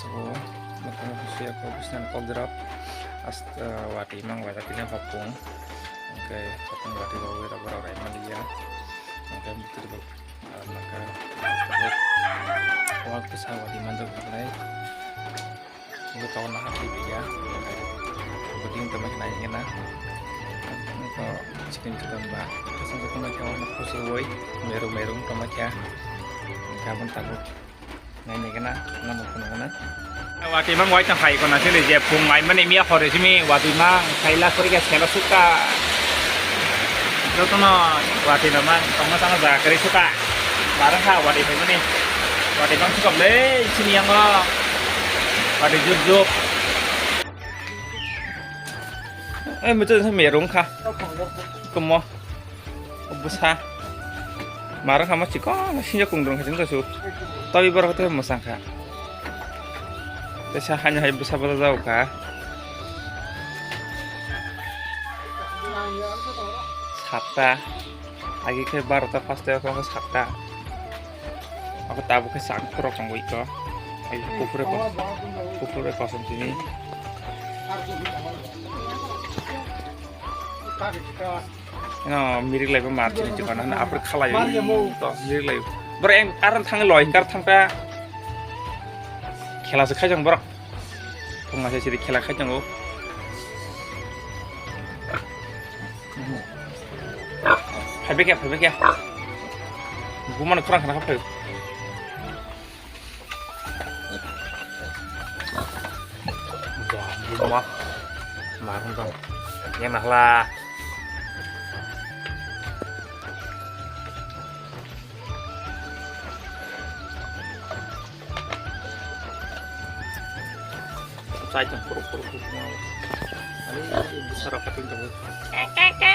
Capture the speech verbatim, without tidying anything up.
O, motom motom siya ko bisnan kok drop. Asta wati mang wati kini hopung. Oke, hopung wati bawa wira bawa rai maliya. Oke, betul bawa. Maka, waktu sa wati manjak bawa rai. Ini kawan nak hati dia. Betul teman naik kena. Ini kau chicken chicken bah. Kesan kesan kawan nak kusur woi. Meru meru teman ya. Kawan takut. Nai nai gana, namo khuna gana. Wati mang wai tang khai khuna sini je phung mai mani miya khore simi wati mang khaila khore ke sela suka. Jotono wati na mang tongma tangma ja kari suka. Barang kha wati khai mani. Wati mang suka le sini yang lo. Wati jup jup. Eh, mucha sa merung kha. Kumo. Bwsa. Marwng kha ma chikon, sinjak kung dong kha chwng kasu. Tawi borok tei mwsang kha. Tei sa hani hai bwsa bwsa jao kha. Satta. Agi khe barota paste khe satta. Ako tabuk khe sak borok tongwi ko. Ai kuphure ko. Kuphure kosom sini. No, mirik lai mar chini chikon na apre khalai. To mirik lai. Bro, eng karan thang loi, kar thang ta. Khela se khai jang bro. Phung ma se siri khela khai jang o. Phai beke, phai beke. Bumano khurang khana phai. Buma. Marung dong. Yang nahla. Chai tong puruk puruk puruk. Ani bisara patung tong. Oke.